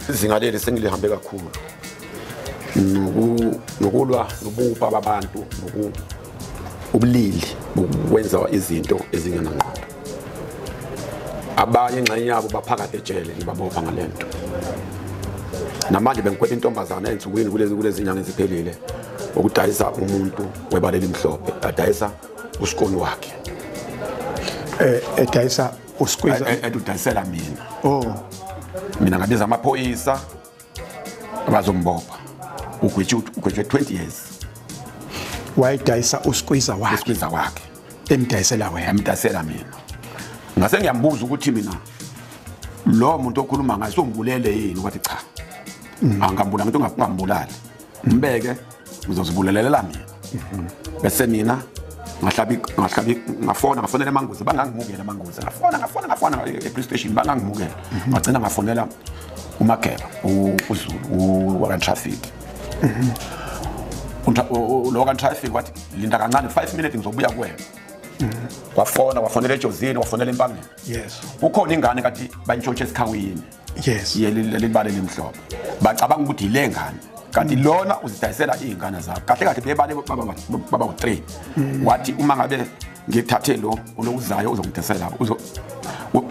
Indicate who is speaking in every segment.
Speaker 1: Izinga leli sengilihambe kakhulu. Nokulwa nobupa babantu ubulili bokwenza izinto ezingenangqondo. Abanye ingxenye yabo baphakathi ejele ngibabopha ngalento. Namanje bengikwela intombazana ensukwini kulezi nyanga eziphelile ukudayisa umuntu webala elimhlophe, adayisa usikoni wakhe.
Speaker 2: Edayisa usikwiza
Speaker 1: edayisela mina.
Speaker 2: Oh.
Speaker 1: Mina ngabiza amaphoyisa abazombopha. Ugwetshwe 20 years.
Speaker 2: Wayedayisa usikwiza wakhe.
Speaker 1: Usikwiza wakhe.
Speaker 2: Emdayisela wena.
Speaker 1: Emdayisela mina. Ngase ngiyambuza ukuthi mina lo muntu okhuluma ngaye sombulele yini, wathi cha. Angambulala ngento ngambulali. Mbeke ngizozibulalela mina. Bese mina ngahlabi ngafonela eManguzi, bangangimukela eManguzi. Ngafona e-police station bangangimukela. Ngagcina ngafonela uMageba uZulu wa traffic. Lo ka traffic wathi linda kancane 5 minutes ngizobuya kuwena. Wafona wafonela eJozini, wafonela eMpangeni.
Speaker 2: Yes.
Speaker 1: Ukhona ingane kathi bayintshontshe esikhawini.
Speaker 2: Yes.
Speaker 1: Yelibale limhlophe. Bacabanga ukuthi ile ngane. Kanti lona uzidayisela izingane zakhe. Kahle kahle bebale baba u3. Wathi uma ngabe ngithathe lo olokuzayo uzongidayisela uzo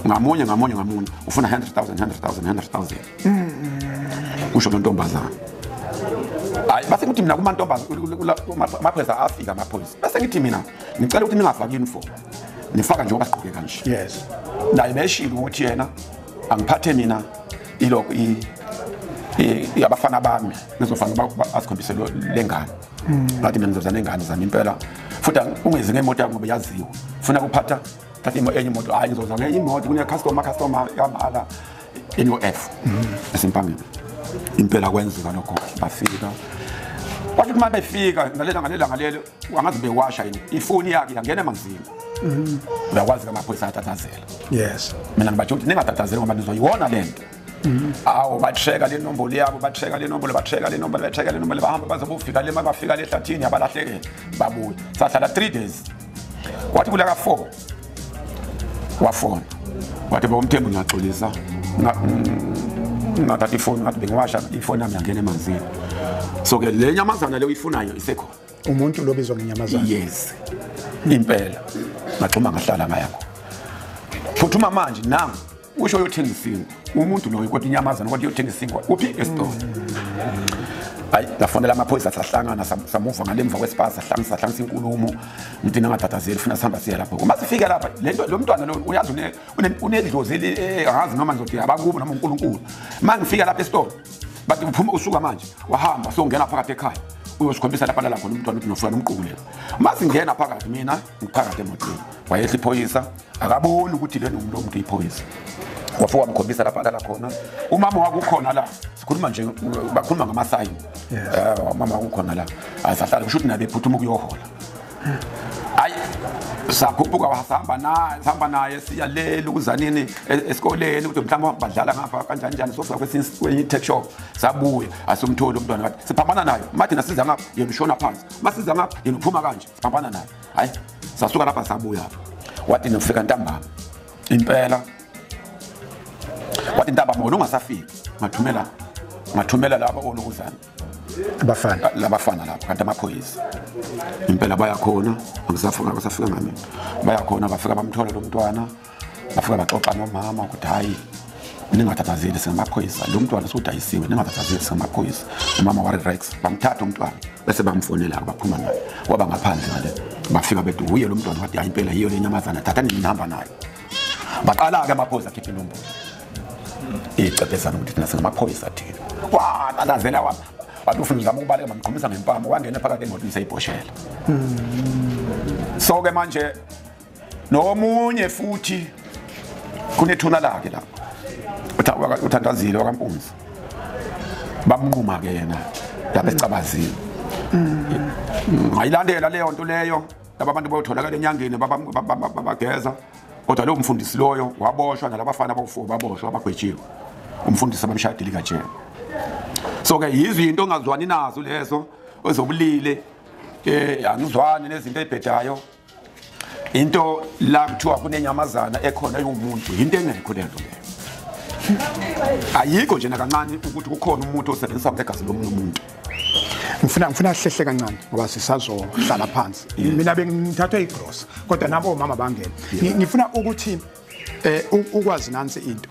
Speaker 1: ngamunye ufuna 100,000 100,000 100,000. Kusho lo ntombazana. Hayi base ngithi mina kumantombazana amaphoyisa afika amaphoyisa. Bese ngithi mina ngicela ukuthi ningafaki uniform. Nifaka njengoba sigqoke kanje.
Speaker 2: Yes.
Speaker 1: Naye beshilo ukuthi yena angiphathe mina ilokho abafana bami ngizofana asikhombise lengane. Ngathi mina ngizoza nengane zami impela. Futhi ungezi ngemoto yakho ngoba yaziwa. Funa ukuphatha thatha enye imoto, hayi ngizoza ngenye imoto kune customer yamala NOF. Esimpangeni. Impela kwenzeka lokho bafika. Kwathi uma befika ngalela angazi bewasha yini ifoni yakhe yangena emanzini. Uyakwazi amaphoyisa atatazela.
Speaker 2: Yes.
Speaker 1: Mina ngibatsho ukuthi ningatatazeli ngoba nizoyibona lento. Awu batheka le nombolo yabo, batheka le nombolo, batheka le nombolo, batheka le nombolo, bahamba bazobufika le mabafika le ehlathini abalahlekela babuya. Sahlala 3 days. Kwathi kula ka 4 wafona. Wathi bawumthembu ngiyaxolisa. Ngathatha ifoni ngathi bengiwasha ifoni yami yangena emanzini. So ke le nyamazana leyo ifunayo isekhona.
Speaker 2: Umuntu lobizwa ngenyamazana.
Speaker 1: Yes. Impela. Ngaxhuma ngahlala ngayakho. Phuthuma manje nangu usho uyothenga isinkwa. Umuntu loyo kodwa inyamazana kodwa uyothenga isinkwa uphi esitolo. Hayi ngafonela amaphoyisa sahlangana samuva ngalemva kwesipasa sahlanganisa inkulumo. Ngithi ningatatazeli funa sihamba siye lapho. Uma sifika lapha lento lo mntwana lo uyazi unedlozi angazi noma ngizothi abakubo noma uNkulunkulu. Mangifika lapha esitolo bathi uphuma usuka manje wahamba songena phakathi ekhaya uyosikhombisa lapha la khona umntwana ukuthi nofuna nomqukulela. Masingena phakathi mina ngiphakathi emotweni wayehla iphoyisa akaboni ukuthi lena lo muntu iphoyisa. Wafika wamkhombisa lapha la khona umama wakukhona la sikhuluma nje bakhuluma ngamasayini. Umama wakukhona la asahlala kusho ukuthi nabe phuthuma ukuyohola. Hayi sakhuphuka sahamba naye siya le lokuzanini esikoleni ukuthi mhlawumbe badlala ngapha kanjani njani sofika kwesinye tech shop sabuya asumtholi umntwana ngathi siphambana naye mathi nasiza ngapha yena ushona phansi masiza ngapha yena uphuma kanje siphambana naye. Hayi sasuka lapha sabuya wathi nofika ntambama impela wathi ntambama wona ungasafiki ngathumela laba olokuzana
Speaker 2: abafana
Speaker 1: labafana lapha kanti amaphoyisa impela baya khona angisafuna basafika ngami baya khona bafika bamthola lo mntwana bafika baxoxa nomama ukuthi hayi ningathathazeli singamaphoyisa lo mntwana usudayisiwe ningathathazeli singamaphoyisa. Umama wa relax bamthatha umntwana bese bamfonela baphuma naye waba ngaphandle ngale bafika bethi uye lo mntwana wathi hayi impela yiyo le nyamazana thathani nihamba nayo. Baqala ke amaphoyisa akhipha inombolo icepezana ukuthi thina singamaphoyisa thina watalazela wami wathi ufuna uzama ukubaleka bamqhumisa ngempama wangena phakathi emotweni seyibhoshela. So ke manje nomunye futhi kunethuna lakhe lapho uthandazile wakaMpunzi bamnquma ke yena lapha esicabazini. Ngayilandela leyo nto leyo laba bantu bayotholakala enyangeni babageza kodwa lo mfundisi loyo waboshwa nalabafana abawu4 baboshwa abagwetshiwe umfundisi abamshaya dilika jele. So ke yizinto ongazwani nazo lezo ezobulile angizwani nezinto ezibhedayo. Into la kuthiwa kunenyamazana ekhona yomuntu into engekho lento leyo. Ayikho nje nakancane ukuthi kukhona umuntu osebenzisa ngegazi lomunye umuntu.
Speaker 2: Ngifuna hlehle kancane ngoba sisazohlala phansi. Mina bengithathwe igrosa kodwa nabo omama bangena. Ngifuna ukuthi ukwazi nansi into.